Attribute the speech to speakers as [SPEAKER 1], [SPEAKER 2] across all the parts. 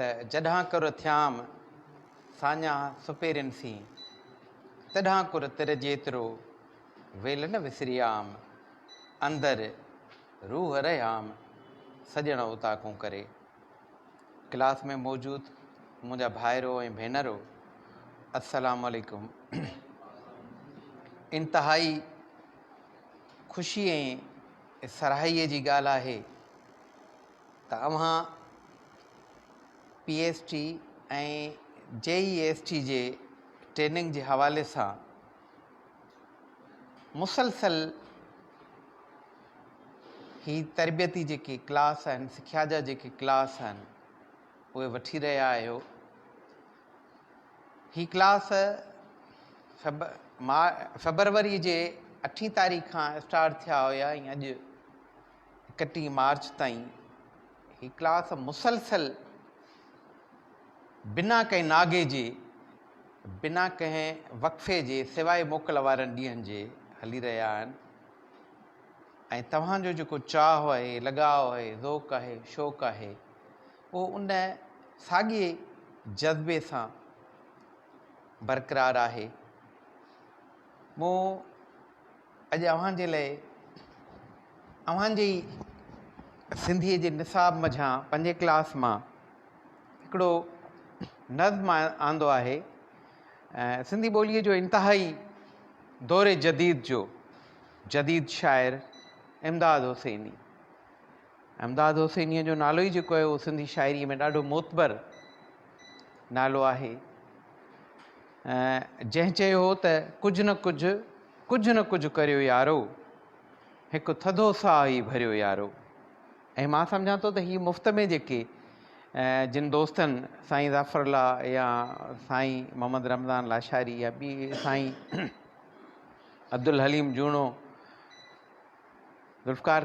[SPEAKER 1] ته جڏهان ڪر ٿيام ساڃاهه سپيرين سين، تڏهان ڪر تر جيترو ويل نه وسريام، اندر روح رهيام سڄڻ اوطاقون ڪري. ڪلاس ۾ موجود منهنجا ڀائرو ۽ ڀينرو السلام عليڪم. انتهائي خوشي ۽ سرهائي جي ڳالهه آهي ته اوهان P S T ۽ J E S T جي ٽريننگ جي حوالي سان مسلسل هي تربيتي جيڪي ڪلاس آهن، سکيا جا جيڪي ڪلاس آهن اهي وٺي رهيا آهيو. هي ڪلاس فيبروري جي اٺين تاريخ کان اسٽارٽ ٿيا هيا ۽ اڄ 31 مارچ تائين هي ڪلاس مسلسل بنا ڪنهن ناغي جي، بنا ڪنهن وقفي جي، سواء موڪل وارن ڏينهن جي هلي رهيا آهن ۽ توهان جو جيڪو چاهه آهي، لڳاء آهي، ذوق آهي، شوق آهي، اهو ان ساڳئي جذبي سان برقرار آهي. مون اڄ اوهان جي لئه اوهان جي ئي سنڌيء جي نصاب منجهان پنجين ڪلاس مان هڪڙو نظم آندو آهي. سنڌي ٻوليء جو انتهائي دور جديد جو جديد شاعر امداد حسيني. امداد حسينيء جو نالو ئي جيڪو آهي اهو سنڌي شاعريء ۾ ڏاڍو معتبر نالو آهي. جنهن چيو هو ته ڪجهه نه ڪجهه، ڪجهه نه ڪجهه ڪريو يارو، هڪ ٿڌو ساهه ئي ڀريو يارو. ۽ مان سمجهان ٿو ته هي مفت ۾ جيڪي جن دوستن سائين ظفر الله يا سائين محمد رمضان لاشاري يا ٻي سائين عبدالحليم جوڻو، ذوالفقار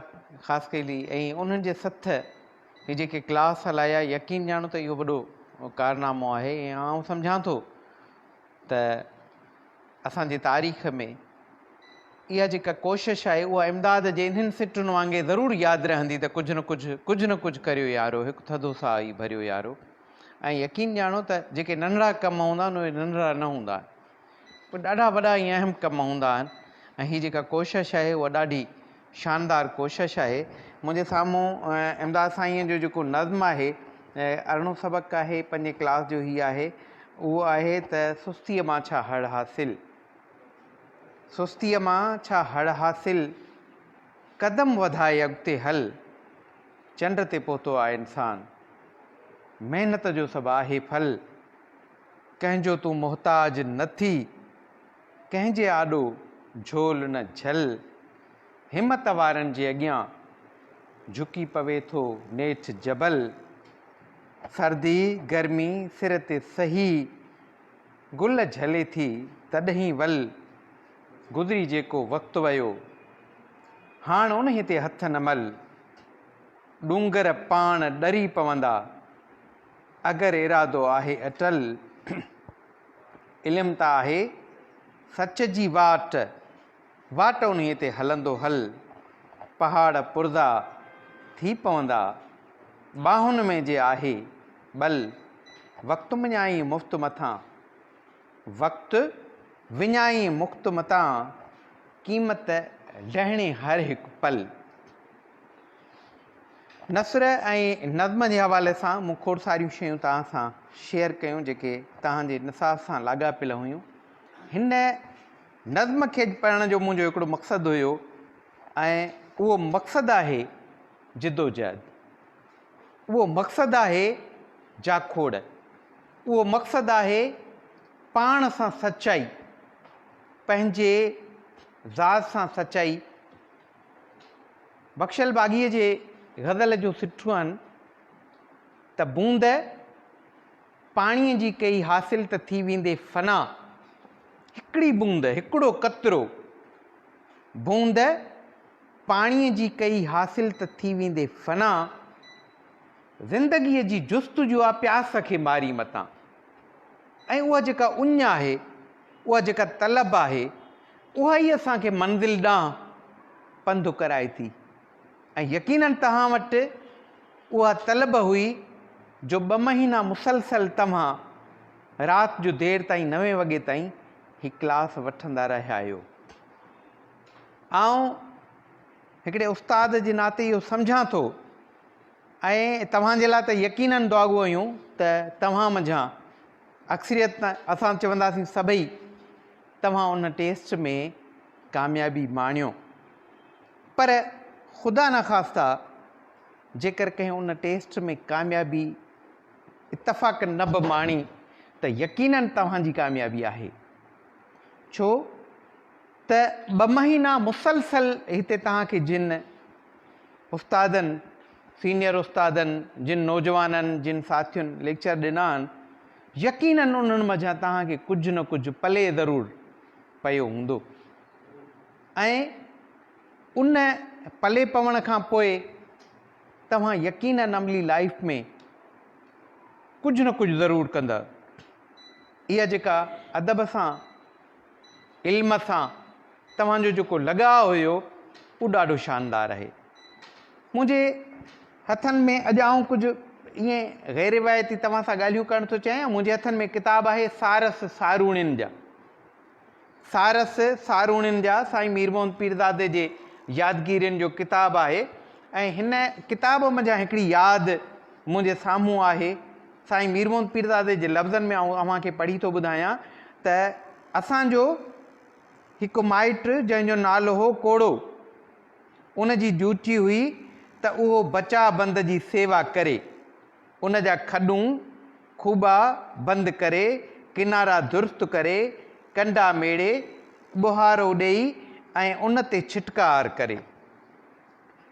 [SPEAKER 1] خاصخيلي ۽ انهن جي سٿ هي جيڪي ڪلاس هلايا يقين ڄاڻو ته اهو وڏو ڪارنامو آهي ۽ آئون سمجهان ٿو ته اسان جي تاريخ ۾ اها جيڪا ڪوشش آهي اها امداد جي انهن سٽن وانگي ضرور ياد رهندي ته ڪجهه نه ڪجهه ڪجهه نه ڪجهه ڪريو يارو هڪ ٿڌو ساهه ئي ڀريو يارو ۽ يقين ڄاڻو ته جيڪي ننڍڙا ڪم هوندا آهن اهي ننڍڙا نه هوندا آهن اهي ڏاڍا وڏا ۽ اهم ڪم هوندا آهن ۽ هي جيڪا ڪوشش آهي اها ڏاڍي شاندار ڪوشش آهي. منهنجي سامهون امداد سائينء جو جيڪو نظم آهي ارڙهون سبق آهي پنجين ڪلاس جو هي آهي اهو آهي ته سستيء مان ڇا هڙ حاصل سستيء مان ڇا هڙ حاصل قدم وڌائي اڳتي هل چنڊ تي پهتو آ انسان محنت جو سڀ آهي ڦل ڪنهن جو تون محتاج نه ٿي، ڪنهن جي آڏو جهول نه جهل، همت وارن جي اڳيان جهڪي پوي ٿو نيٺ جبل، سردي گرمي سر تي سهي، گل جهلي ٿي تڏهين ول، گذري جيڪو وقت ويو، هاڻ انهي تي هٿ نه مل، ڏونگر پاڻ ڏري پوندا. اگر ارادو آهي اٽل، علم ته آهي سچ جي واٽ، واٽ انهيء تي هلندو هل، پهاڙ پرزا ٿي پوندا، ٻانهن ۾ جي آهي ٻل، وقت وڃائين مفت مٿان، وقت وڃائين مفت متان، قيمت لهڻي هر هڪ پل. نثر ۽ نظم جي حوالي سان مون کوڙ ساريون شيون توهان سان شيئر ڪيون جيڪي توهان جي نصاب سان لاڳاپيل هيون. هن نظم کي پڙهڻ جو منهنجو هڪڙو مقصد هيو ۽ اهو مقصد آهي جدوجهد، اهو مقصد آهي جاکوڙ، اهو مقصد آهي پاڻ سان سچائي، پنهنجي ذات سان سچائي. بخشل باغيء جي غزل جون سٽون آهن ته بوند پاڻيء جي ڪئي حاصل ته ٿي ويندي فنا، هڪڙي بوند، هڪڙو قطرو، بوند پاڻيء جي ڪئي حاصل ته ٿي ويندي فنا، زندگيء جي جستجو آ پياس کي ماري متان. ۽ اها جيڪا اڃ آهي، اها جيڪا طلب آهي، اها ئي اسان کي منزل ڏانهن پنڌ ڪرائي ٿي ۽ يقيناً توهان وٽ اها طلب هئي جو ٻه مهينا مسلسل توهان رات جو دير تائين نوين وڳي تائين هي ڪلاس وٺندا رهيا آهيو. آئون هڪڙي استاد جي ناتي اهو سمجهان ٿو ۽ توهان جي لاء ته يقينن دعاگو آهيون ته توهان منجهان اڪثريت اسان چونداسين سڀئي توهان ان ٽيسٽ ۾ ڪاميابي ماڻيو پر خدا نخواسته جيڪر ڪنهن ان ٽيسٽ ۾ ڪاميابي اتفاقن نه به ماڻي ته يقينن توهان جي ڪاميابي آهي ڇو ته ٻه مهينا مسلسل هتي توهان کي جن استادن سينيئر استادن جن نوجوانن جن ساٿين ليڪچر ڏنا آهن يقينن انهن منجهان توهان کي ڪجهه نه ڪجهه پلي ضرور پيو هوندو ۽ ان پلي پوڻ کان پوء توهان يقينن عملي لائيف ۾ ڪجهه نه ڪجهه ضرور ڪندا. اها جيڪا ادب سان، علم سان توهان جو جيڪو لڳاء هيو اهو ڏاڍو شاندار آهي. منهنجي هٿن ۾ اڄ آئون ڪجهه ائين غير روايتي توهان سان ڳالهيون ڪرڻ ٿو چاهيان. منهنجي هٿن ۾ ڪتاب آهي سارس ساروڻين جا. سارس ساروڻين جا سائين مير محمد پيرزادي جي يادگيرين جو ڪتاب آهي ۽ هن ڪتاب منجهان هڪڙي ياد منهنجي سامهون آهي. سائين مير محمد پيرزادي جي لفظن ۾ آئون اوهان کي پڙهي ٿو ٻڌايان ته اسان جو هڪ مائٽ جنهن جو نالو هو ڪوڙو ان جي ڊيوٽي هئي ته اهو بچاء بند جي سيوا ڪري. ان جا کڏون، کوٻا بند ڪري، ڪنارا درست ڪري، ڪنڊا ميڙي، ٻوهارو ڏيئي ۽ ان تي ڇٽڪار ڪري.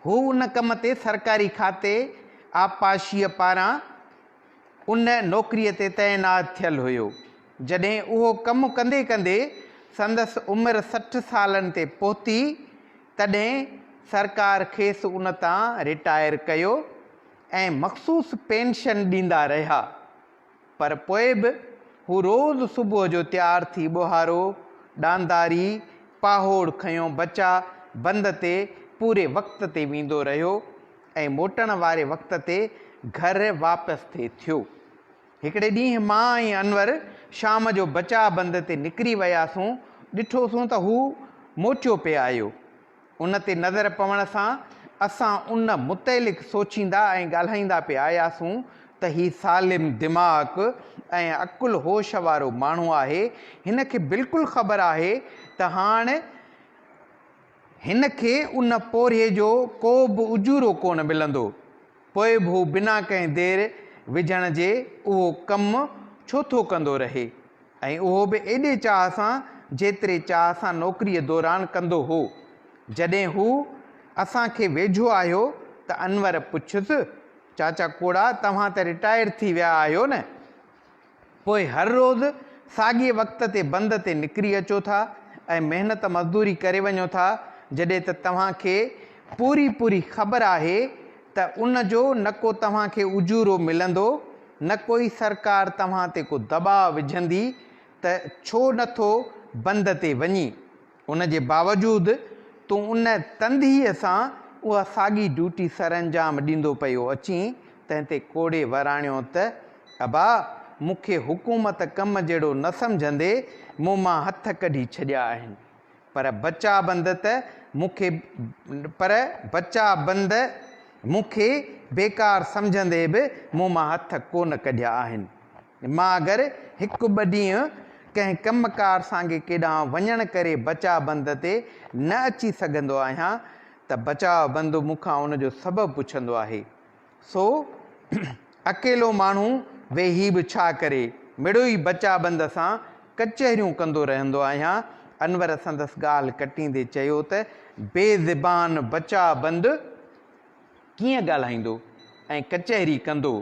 [SPEAKER 1] هو ان ڪم تي سرڪاري کاتي آبپاشيء پاران ان نوڪريء تي تعينات ٿيل هيو. جڏهن اهو ڪم ڪندي ڪندي سندس عمر 60 سالن تي پهتي، تڏهن سرڪار کيس ان تان رٽائر ڪيو. ۽ مخصوص پينشن ڏيندا رهيا پر پوء به هو روز صبح جو تيار ٿي ٻوهارو، ڏانداري، پاهوڙ کنيو بچا بند تي پوري وقت تي ويندو رهيو ۽ موٽڻ واري وقت تي گهر واپس ٿي ٿيو. هڪڙي ڏينهن مان ۽ انور شام جو بچا بند تي نڪري وياسون، ڏٺوسون ته هو موٽيو پئي آيو. ان تي نظر پوڻ سان اسان ان متعلق سوچيندا ۽ ڳالهائيندا پئي آياسون ته هي سالم دماغ ۽ عقل هوش وارو ماڻهو آهي، هن کي بلڪل خبر آهي ته هاڻ هن کي ان پورهيي جو ڪو به اجورو ڪونه ملندو، پوء به هو بنا ڪنهن دير وجهڻ جي اهو ڪم ڇو ٿو ڪندو رهي؟ ۽ اهو به ايڏي چاهه سان جيتري چاهه سان نوڪريء دوران ڪندو هو. جڏهن هو اسان کي ويجهو آيو ته انور پڇيس، چاچا ڪوڙا توهان ته رٽائر ٿي ويا آهيو نه؟ پوء هر روز ساڳئي وقت تي بند تي نڪري اچو ٿا ۽ محنت مزدوري ڪري وڃو ٿا، جڏهن ته توهان کي پوري پوري خبر آهي ته ان جو نه ڪو توهان کي اجورو ملندو نه ڪوئي سرڪار توهان تي ڪو دٻاء وجهندي ته ڇو نه ٿو بند تي وڃين. ان جي باوجود تون ان تندهيء سان اها ساڳي ڊيوٽي سرانجام ڏيندو پيو اچين. تنهن تي ڪوڙي وراڻيو ته ابا مون کي حڪومت ڪم جهڙو نه سمجهندي مون مان هٿ ڪڍي ڇڏيا آهن. پر بچا بند ته مون کي پر بچا بند مون کي بيڪار سمجهندي به مون مان هٿ ڪو نه ڪڍيا آهن. مان اگر هڪ ٻه ڏينهن ڪنهن ڪم ڪار سانگي ڪيڏانهن وڃڻ ڪري بچاء بند تي نه اچي سگهندو آهيان ته بچاء بند مون کان ان جو سبب پڇندو آهي. سو اڪيلو ماڻهو ويهي به ڇا ڪري، مڙوئي بچا بند سان ڪچهريون ڪندو رهندو آهيان. انور سندس ڳالهه ڪٽيندي چيو ته بي زبان بچا بند ڪيئن ڳالهائيندو ۽ ڪچهري ڪندو؟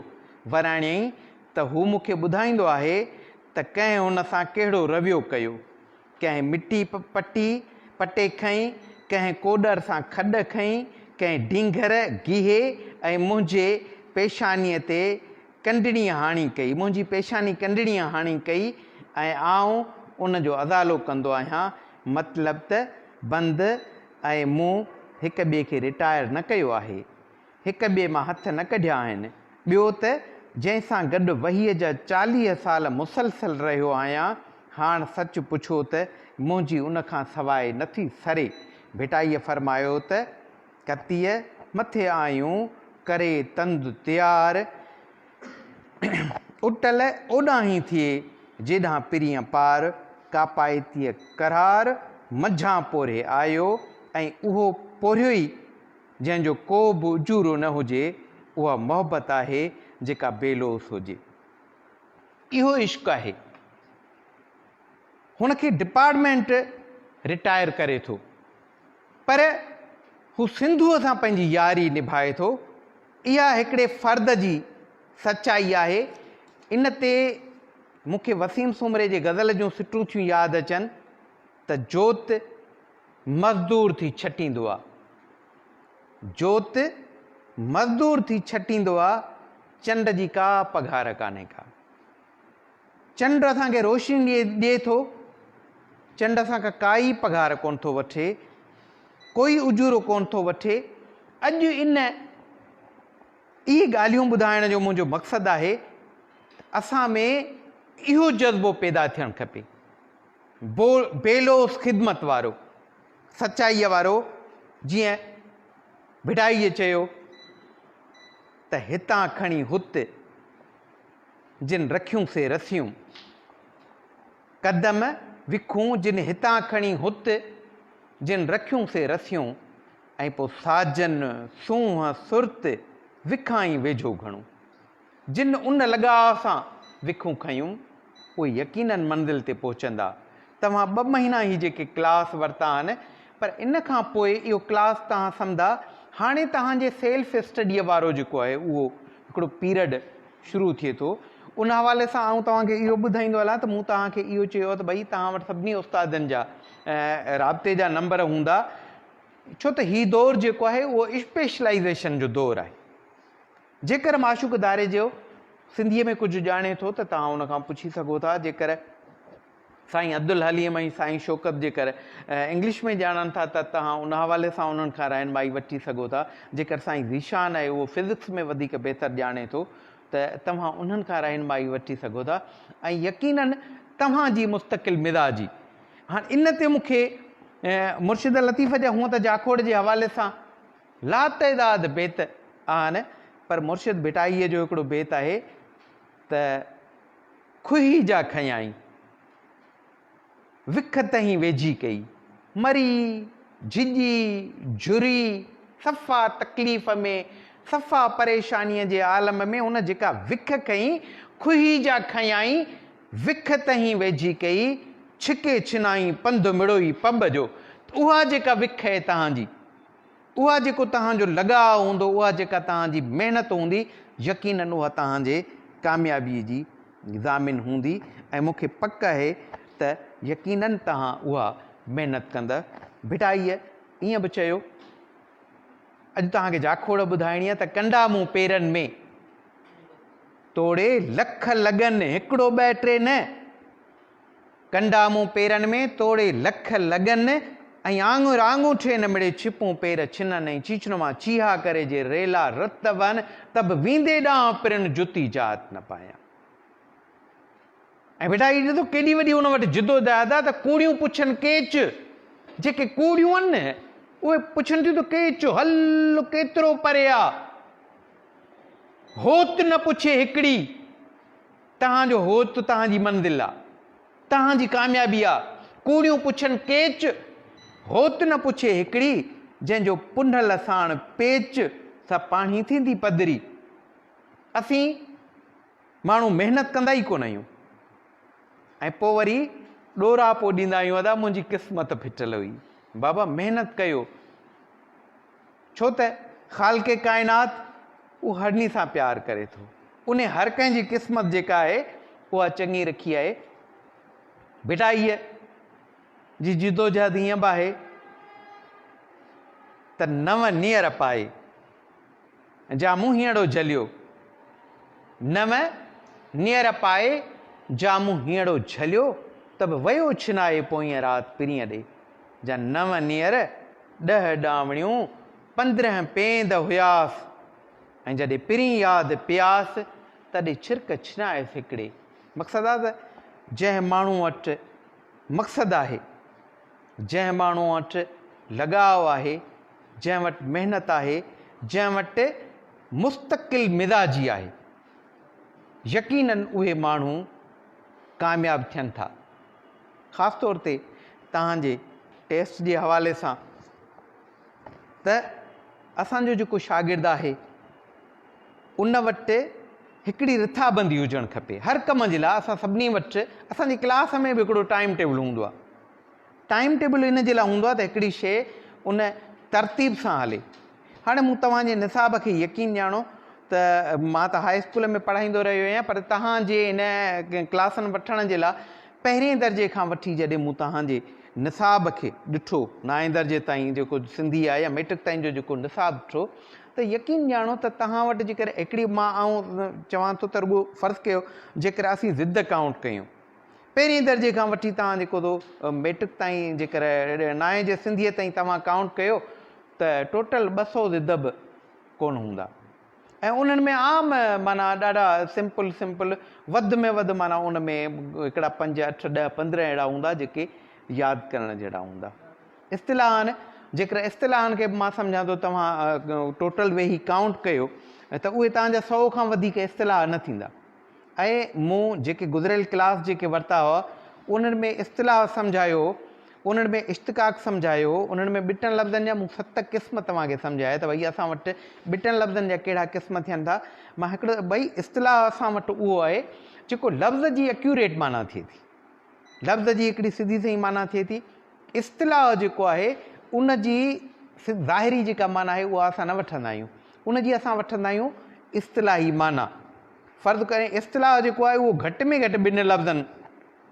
[SPEAKER 1] وراڻيائين ته هو مون کي ٻڌائيندو آهي ته ڪنهن هن سان ڪهڙو رويو ڪيو. ڪنهن مٽي پٽي پٽي کنئي، ڪنهن ڪوڏر سان کڏ کنئي، ڪنهن ڊينگهر گيهي ۽ منهنجي پيشانيء تي ڪنڊڻيء هاڻي ڪئي، منهنجي پيشاني ڪنڊڻيء هاڻي ڪئي ۽ آئون ان جو ازالو ڪندو آهيان، مطلب ته بند ۽ مون هڪ ٻئي کي رٽائر نه ڪيو آهي. هڪ ٻئي مان هٿ نه ڪڍيا آهن. ٻيو ته جنهن سان گڏ وهيء جا 40 سال مسلسل رهيو آهيان، هاڻ سچ پڇو ته منهنجي ان کان سواء نٿي سري. ڀٽائيء فرمايو ته، ڪتيء مٿي آيون، ڪري تند تيار، اٽل اوڏانهين ٿئي، جيڏانهن پرينء پار، ڪاپائتيء قرار منجهان پورهي آيو ۽ اهو پورهيو ئي جنهن جو ڪو به اجورو نه هجي، اها محبت آهي جيڪا بي لوث هجي. اهو عشق آهي. هن کي ڊپارٽمينٽ رٽائر ڪري ٿو، پر هو سنڌوء سان پنهنجي ياري نڀائي ٿو. اها هڪڙي فرد جي سچائي آهي. ان تي مون کي وسيم سومري جي غزل جون سٽون ٿيون ياد اچن ته جوت مزدور ٿي ڇٽيندو آ. جوت مزدور ٿي ڇٽيندو آ، چنڊ جي ڪا پگهار ڪانهي ڪا. چنڊ اسان کي روشني ڏئي ٿو، چنڊ اسان کان ڪائي پگهار ڪونه ٿو وٺي، ڪوئي اجورو ڪونه ٿو وٺي. اڄ ان اهي ڳالهيون ٻڌائڻ جو منهنجو مقصد آهي ته اسان ۾ اهو جذبو پيدا ٿيڻ کپي. بي لوث خدمت وارو، سچائيء وارو، جيئن ڀٽائيء چيو ته هتان کڻي هت، جن رکيون سي رسيون. قدم وکون جن هتان کڻي هت، جن رکيون سي رسيون ۽ پوء ساجن، سونهن، سرت، وکان ئي ويجهو گهڻو. جن ان لڳاء سان وکون کنيون، اهي يقيناً منزل تي پهچندا. توهان ٻه مهينا هي جيڪي ڪلاس ورتا آهن، پر ان کان پوء اهو ڪلاس توهان سمجهندا، هاڻي توهان جي سيلف اسٽڊيء وارو جيڪو آهي اهو هڪڙو پيرڊ شروع ٿئي ٿو. ان حوالي سان آئون توهان کي اهو ٻڌائيندو هلان ته مون توهان کي اهو چيو ته ڀئي توهان وٽ سڀني استادن جا رابطي جا نمبر هوندا، ڇو ته هي دور جيڪو آهي اهو اسپيشلائيزيشن جو دور آهي. جيڪر معشوق ڌاريجو سنڌيء ۾ ڪجهه ڄاڻي ٿو ته توهان ان کان پڇي سگهو ٿا. جيڪر سائين عبدالحليم ۽ سائين شوڪت جيڪر انگلش ۾ ڄاڻن ٿا ته توهان ان حوالي سان انهن کان رهنمائي وٺي سگهو ٿا. جيڪر سائين ذيشان آهي اهو فزڪس ۾ وڌيڪ بهتر ڄاڻي ٿو ته توهان انهن کان رهنمائي وٺي سگهو ٿا ۽ يقيناً توهان جي مستقل مزاجي هاڻ ان تي مون کي مرشد لطيف جا هونء ته جاکوڙ جي حوالي سان لاتعداد بيت آهن پر مرشد ڀٽائيء جو هڪڙو بيت آهي ته کوهي جا کنيائين، وک تهين ويجهي ڪئي، مري، جهڄي، جهري، صفا تڪليف ۾، صفا پريشانيء جي عالم ۾ هن جيڪا وک کنئي، کوهي جا کنيائين، وک تهين ويجهي ڪئي، ڇڪي ڇنائين پنڌ مڙوئي پٻ جو، ته اها جيڪا وک اهي توهان جي، اها جيڪو توهان جو لڳاء هوندو، اها جيڪا توهان جي محنت هوندي، يقيناً اها توهان جي ڪاميابيء جي ضامن هوندي ۽ مون کي پڪ آهي ته يقيناً توهان اها محنت ڪندؤ. ڀٽائيء ائين به چيو، اڄ توهان کي جاکوڙ ٻڌائڻي آهي ته ڪنڊا مون پيرن ۾، توڙي لک لڳن، هڪڙو ٻه ٽي نه. ڪنڊا مون پيرن ۾، توڙي لک لڳن، ۽ آڱر آڱوٺي نه مڙي، ڇپون پير ڇنن ۽ چيچن مان چيها ڪري جي ريلا رت وهن، ته به ويندي ڏانهن پرين جتي جات نه پايان. ۽ بيٽا هي ڏسو ڪيڏي وڏي ان وٽ جدوجهد آ ته ڪوڙيون پڇن ڪيچ، جيڪي ڪوڙيون آهن نه اهي پڇن ٿيون ته ڪيچ هل ڪيترو پري آ، هوت نه پڇي هڪڙي. توهان جو هوت توهان جي منزل آ، توهان جي ڪاميابي آ. ڪوڙيون پڇن ڪيچ، هوت نه پڇي هڪڙي، جنهن جو پنهل ساڻ پيچ، سا پاڻهي ٿيندي پڌري. اسين ماڻهو محنت ڪندا ئي ڪونه آهيون ۽ پوء وري ڏوراپو ڏيندا آهيون ادا منهنجي قسمت ڦٽل هئي. بابا محنت ڪيو. ڇو ته خالق ڪائنات اهو هڙني سان پيار ڪري ٿو. انهي هر ڪنهن جي قسمت جيڪا آهي اها چڱي رکي آهي. ڀٽائيء جي جدوجهد ائين به آهي ته نو نيئر پائي جا مون هينئڙو جهليو. نو نيئر پائي جا مون هينئڙو جهليو ته به ويو ڇنائي پوئينء رات پرينء ڏي. جا نو نيئر ڏهه ڏانوڻيون، 15 پيند هياس ۽ جڏهن پرين ياد پياس تڏي ڇرڪ ڇنايس هڪڙي. مقصد آ ته جنهن ماڻهو وٽ مقصد آهي، جنهن ماڻهو وٽ لڳاء آهي، جنهن وٽ محنت آهي، جنهن وٽ مستقل مزاجي آهي، يقينن اهي ماڻهو ڪامياب ٿين ٿا. خاص طور تي توهان جي ٽيسٽ جي حوالي سان ته اسان جو جيڪو شاگرد آهي ان وٽ هڪڙي رٿابندي هجڻ کپي. هر ڪم جي لاء اسان سڀني وٽ اسان جي ڪلاس ۾ به هڪڙو ٽائيم ٽيبل هوندو آهي. ٽائيم ٽيبل ان جي لاء هوندو آهي ته هڪڙي شيء ان ترتيب سان هلي. هاڻي مون توهان جي نصاب کي يقين ڄاڻو ته مان ته هاء اسڪول ۾ پڙهائيندو رهيو آهيان پر توهان جي ان ڪلاسن وٺڻ جي لاء پهرين درجي کان وٺي جڏهن مون توهان جي نصاب کي ڏٺو نائين درجي تائين جيڪو سنڌي آهي يا ميٽرڪ تائين جو جيڪو نصاب ڏٺو ته يقين ڄاڻو ته توهان وٽ جيڪر هڪڙي مان آئون چوان ٿو ته رڳو فرض ڪيو جيڪر اسين ضد ڪائونٽ ڪيون پهرين درجي کان وٺي توهان جيڪو ٿو ميٽرڪ تائين جيڪر نائين جي سنڌيء تائين توهان ڪائونٽ ڪيو ته ٽوٽل 200 ضد به ڪونه هوندا ۽ انهن ۾ عام معنيٰ ڏاڍا سمپل سمپل وڌ ۾ وڌ معنيٰ ان ۾ هڪڙا 5 8 10 15 اهڙا هوندا جيڪي ياد ڪرڻ جهڙا هوندا. اصطلاحن جيڪر اصطلاحن کي به مان سمجهان ٿو توهان ٽوٽل ويهي ڪائونٽ ڪيو ته اهي توهان جا 100 کان وڌيڪ اصطلاح نه ٿيندا. ۽ مون جيڪي گذريل ڪلاس جيڪي ورتا هئا انهن ۾ اصطلاح سمجهايو هو، انهن ۾ اشتقاق سمجهايو هو، انهن ۾ ٻٽن لفظن جا مون 7 قسم توهان کي سمجهايا ته ڀئي اسان وٽ ٻٽن لفظن جا ڪهڙا قسم ٿين ٿا. مان هڪڙو ڀئي اصطلاح اسان وٽ اهو آهي جيڪو لفظ جي اڪيوريٽ معنيٰ ٿئي ٿي، لفظ جي هڪڙي سڌي سئين معنيٰ ٿئي ٿي. اصطلاح جيڪو آهي ان جي ظاهري جيڪا معنيٰ آهي اها اسان نه وٺندا آهيون، ان جي اسان وٺندا آهيون اصطلاحي معنيٰ. فرض ڪرين اصطلاح جيڪو آهي اهو گهٽ ۾ گهٽ ٻن لفظن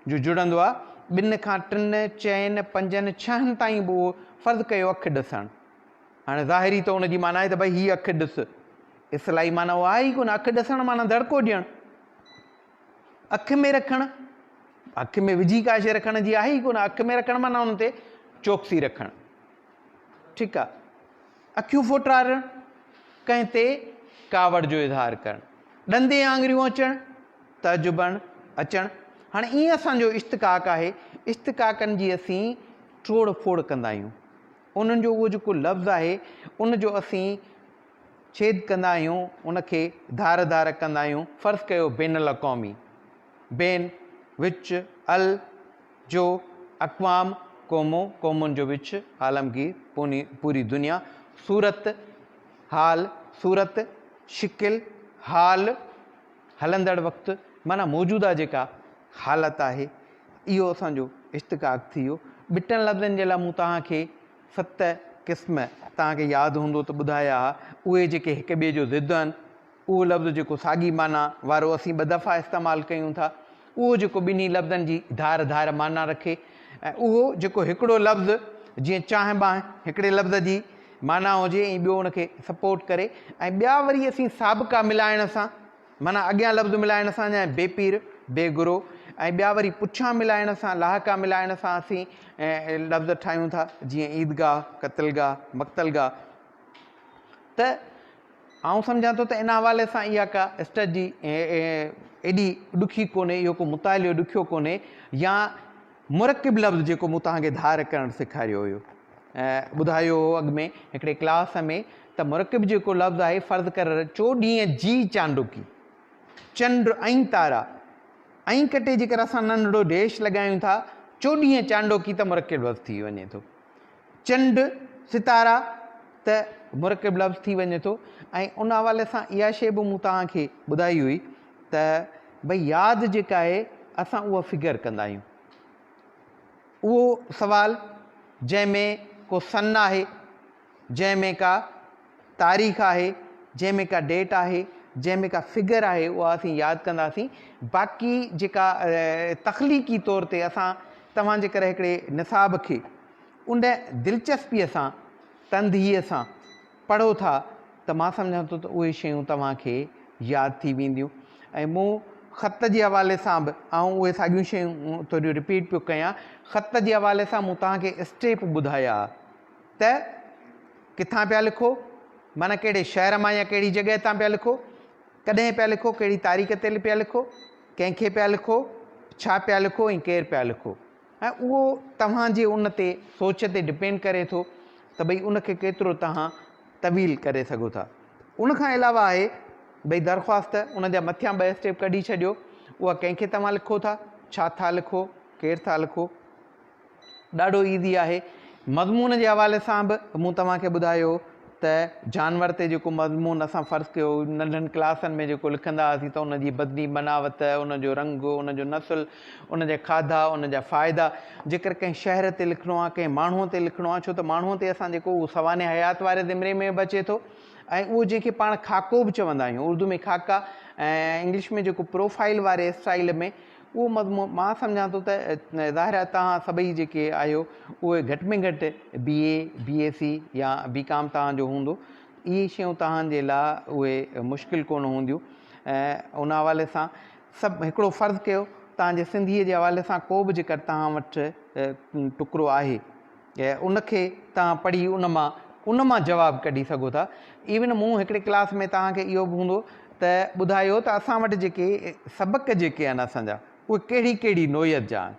[SPEAKER 1] جو جڙندو آهي، ٻن کان ٽن، چئن، پنجن، ڇهن تائين به اهو فرض ڪيو اک ڏسڻ. هاڻي ظاهري ته ان جي معنيٰ آهي ته ڀئي هي اک ڏس. اصطلاحي معنيٰ اها آهي ئي ڪونه، اک ڏسڻ معنيٰ دڙڪو ڏيڻ. اک ۾ رکڻ، اک ۾ وجهي ڪا شيء رکڻ جي آهي ئي ڪونه، اک ۾ رکڻ معنيٰ ان تي چوڪسي رکڻ. ٺيڪ آهي. اکيون ڦوٽارڻ، ڪنهن تي ڪاوڙ جو اظهار ڪرڻ، ڏندين آڱريون اچڻ، تعجبڻ اچڻ. هاڻي ائين اسان جو اشتقاق آهي، اشتقاقن جي اسين ٽوڙ ڦوڙ ڪندا آهيون. انهن جو اهو جيڪو لفظ آهي، ان جو اسين ڇيد ڪندا آهيون، ان کي ڌار ڌار ڪندا آهيون. فرض ڪيو بين الاقوامي، بين، وچ، ال، جو، اقوام، قومون، قومن جو وچ، عالمگير، پوني، پوري دنيا، صورت، حال، صورت، شڪل، حال، هلندڙ وقت، معنيٰ موجوده جيڪا حالت آهي، اهو اسان جو اشتقاق ٿي ويو. ٻٽن لفظن جي لاء مون توهان کي 7 قسم توهان کي ياد هوندو ته ٻڌايا ها، اهي جيڪي هڪ ٻئي جو ضد آهن، اهو لفظ جيڪو ساڳي معنيٰ وارو اسين ٻه دفعا استعمال ڪيون ٿا، اهو جيڪو ٻنهي لفظن جي ڌار ڌار معنيٰ رکي ۽ اهو جيڪو هڪڙو لفظ جيئن چانهه بانهه هڪڙي لفظ جي معنيٰ هجي ۽ ٻيو ان کي سپورٽ ڪري ۽ ٻيا وري اسين سابقا ملائڻ سان معنيٰ اڳيان لفظ ملائڻ سان جيئن بي پير بي گرو ۽ ٻيا وري پڇان ملائڻ سان لاحقا ملائڻ سان اسين لفظ ٺاهيون ٿا جيئن عيدگاهه، قتلگاهه، مقتلگاهه ته آئون سمجهان ٿو ته ان حوالي سان اها ڪا اسٽريٽجي ايڏي ڏکي ڪونهي، اهو ڪو مطالعو ڏکيو ڪونهي يا مرڪب لفظ جيڪو مون توهان کي ڌار ڪرڻ سيکاريو هيو ٻڌايو هو اڳ ۾ هڪڙي ڪلاس ۾ ته مرڪب جيڪو لفظ آهي فرض ڪر چوڏهينء جي چانڊوڪي، چنڊ ۽ تارا ۽ ڪٽي جيڪر اسان ننڍڙو ڊيش لڳايون ٿا چوڏهينء چانڊوڪي ته مرڪب لفظ ٿي وڃي ٿو. چنڊ، ستارا، ته مرڪب لفظ ٿي وڃي ٿو ۽ ان حوالي سان اها شيء به مون توهان کي ٻڌائي هئي ته ڀئي ياد جيڪا آهي اسان اها فگر ڪندا آهيون. اهو سوال جنهن ۾ ڪو سن آهي، جنهن ۾ ڪا تاريخ آهي، جنهن ۾ ڪا ڊيٽ آهي، جنهن ۾ ڪا فگر آهي اها اسين ياد ڪنداسين. باقي جيڪا تخليقي طور تي اسان توهان جي ڪري هڪڙي نصاب کي ان دلچسپيء سان تندهيء سان پڙهو ٿا ته مان سمجهان ٿو ته اهي شيون توهان کي ياد ٿي وينديون ۽ مون خط جي حوالي سان به آئون اهي ساڳيون شيون ٿوريون رپيٽ پيو ڪيان. خط جي حوالي سان مون توهان کي اسٽيپ ٻڌايا ته ڪٿان پيا لکو، معنيٰ ڪهڙي شهر مان يا ڪهڙي جڳهه تان پيا لکو. ڪڏهن پيا لکو، ڪهڙي تاريخ تي پيا لکو، ڪنهن کي پيا لکو، ڇا پيا لکو ۽ ڪير پيا لکو ۽ اهو توهان جي ان تي سوچ تي ڊپينڊ ڪري ٿو ته ڀئي ان کي ڪيترو توهان طويل ڪري سگهو ٿا. ان کان علاوه آهي ڀئي درخواست ان جا مٿيان ٻه اسٽيپ ڪڍي ڇڏيو اها ڪنهن کي توهان لکو ٿا، ڇا ٿا لکو، ڪير ٿا لکو. ڏاڍو ايزي آهي. مضمون جي حوالي سان به مون توهان کي ٻڌايو ته جانور تي جيڪو مضمون اسان فرض ڪيو ننڍن ڪلاسن ۾ جيڪو لکندا هئاسين ته ان جي بدني بناوت، ان جو رنگ، ان جو نسل، ان جا کاڌا، ان جا فائدا، جيڪر ڪنهن شهر تي لکڻو آهي، ڪنهن ماڻهوء تي لکڻو آهي، ڇو ته ماڻهوء تي اسان جيڪو اهو سوانح حيات واري زمري ۾ به اچي ٿو ۽ اهو جنهن کي پاڻ خاڪو به چوندا آهيون، اردو ۾ خاڪا ۽ انگلش ۾ جيڪو پروفائيل واري اسٽائيل ۾ اهو مضمون مان سمجهان ٿو ته ظاهر آهي توهان سڀئي جيڪي آهيو اهي گهٽ ۾ گهٽ بي اي، بي ايس سي يا بي ڪام توهان جو هوندو اهي شيون توهان جي لاء اهي مشڪل ڪونه هونديون ۽ ان حوالي سان سڀ هڪڙو فرض ڪيو توهان جي سنڌيء جي حوالي سان ڪو به جيڪر توهان وٽ ٽڪرو آهي ان کي توهان پڙهي ان مان ان مان جواب ڪڍي سگهو ٿا. ايون مون هڪڙي ڪلاس ۾ توهان کي اهو به هوندو ته ٻڌايو ته اسان وٽ جيڪي سبق جيڪي آهن اسان جا اهي ڪهڙي ڪهڙي نوعيت جا آهن.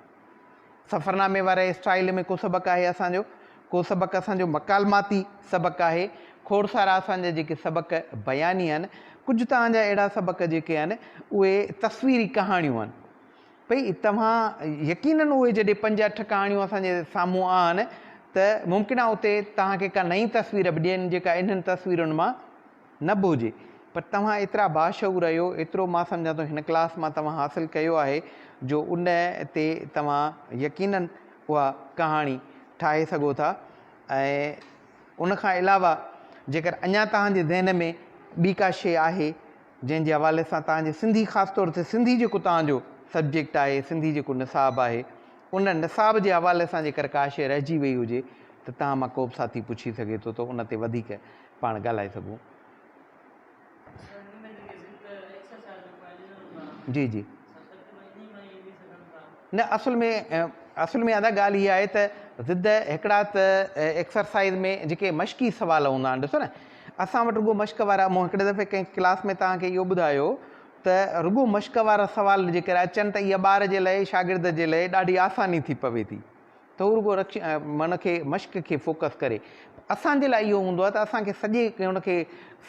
[SPEAKER 1] سفرنامي واري اسٽائيل ۾ ڪو سبق آهي اسان جو، ڪو سبق اسان جو مڪالماتي سبق آهي، کوڙ سارا اسان جا جيڪي سبق بياني آهن، ڪجهه توهان جا اهڙا سبق جيڪي آهن اهي تصويري ڪهاڻيون آهن. پئي توهان يقينن اهي جڏهن پنج اٺ ڪهاڻيون اسان جي سامهون آهن ته ممڪن آهي اتي توهان کي ڪا نئين تصوير به ڏين جيڪا انهن تصويرن مان نه به هجي پر توهان ايترا باشعور آهيو ايترو مان سمجهان ٿو هن ڪلاس مان توهان حاصل ڪيو آهي جو ان تي توهان يقينن اها ڪهاڻي ٺاهي سگهو ٿا ۽ ان کان علاوه جيڪر اڃا توهان جي ذهن ۾ ٻي ڪا شيء آهي جنهن جي حوالي سان توهان جي سنڌي خاص طور تي سنڌي جيڪو توهان جو سبجيڪٽ آهي سنڌي جيڪو نصاب آهي ان نصاب جي حوالي سان جيڪر ڪا شيء رهجي وئي هجي ته توهان مان ڪو به ساٿي پڇي سگهي ٿو ته ان تي وڌيڪ پاڻ ڳالهائي سگهون. جي جي نه اصل ۾ اصل ۾ ادا ڳالهه اها آهي ته ضد هڪڙا ته ايڪسرسائز ۾ جيڪي مشقي سوال هوندا آهن ڏسو نه اسان وٽ رڳو مشق وارا مون هڪڙي دفعي ڪنهن ڪلاس ۾ توهان کي اهو ٻڌايو ته رڳو مشق وارا سوال جيڪر اچن ته اها ٻار جي لاء شاگرد جي لاء ڏاڍي آساني ٿي پوي ٿي ته هو رڳو رڪش من کي مشق کي فوڪس ڪري اسان جي لاء اهو هوندو آهي ته اسان کي سڄي ان کي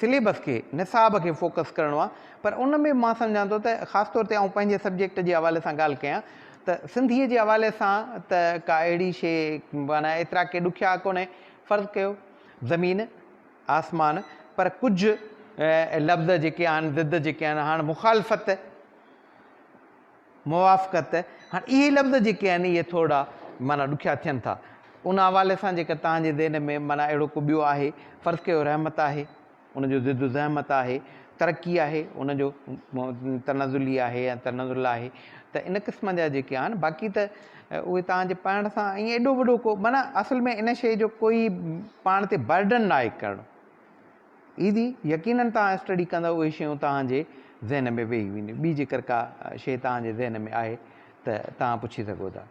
[SPEAKER 1] سليبس کي نصاب کي فوڪس ڪرڻو آهي پر ان ۾ مان سمجهان ٿو ته خاص طور تي آئون پنهنجي سبجيڪٽ جي حوالي سان ڳالهه ڪيان ته سنڌيء جي حوالي سان ته ڪا اهڙي شيء معنيٰ ايترا ڪي ڏکيا ڪونهي فرض ڪيو زمين آسمان پر ڪجهه لفظ جيڪي آهن ضد جيڪي آهن هاڻ مخالفت موافقت هاڻ اهي لفظ جيڪي آهن اهي ٿورڙا معنيٰ ڏکيا ٿين ٿا ان حوالي سان جيڪر توهان جي ذهن ۾ معنيٰ اهڙو ڪو ٻيو آهي فرض ڪيو رحمت آهي ان جو ضد زحمت آهي ترقي آهي ان جو تنزلي آهي يا تنزل آهي ته ان قسم جا جيڪي آهن باقي ته اهي توهان جي پڙهڻ سان ائين ايڏو وڏو ڪو معنيٰ اصل ۾ ان شيء جو ڪوئي پاڻ تي برڊن ناهي ڪرڻو ايندي يقينن توهان اسٽڊي ڪندؤ اهي شيون توهان جي ذهن ۾ ويهي وينديون ٻي جيڪر ڪا شيء توهان جي ذهن ۾ آهي ته توهان پڇي سگهو ٿا.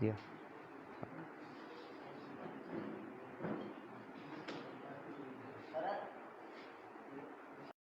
[SPEAKER 1] جي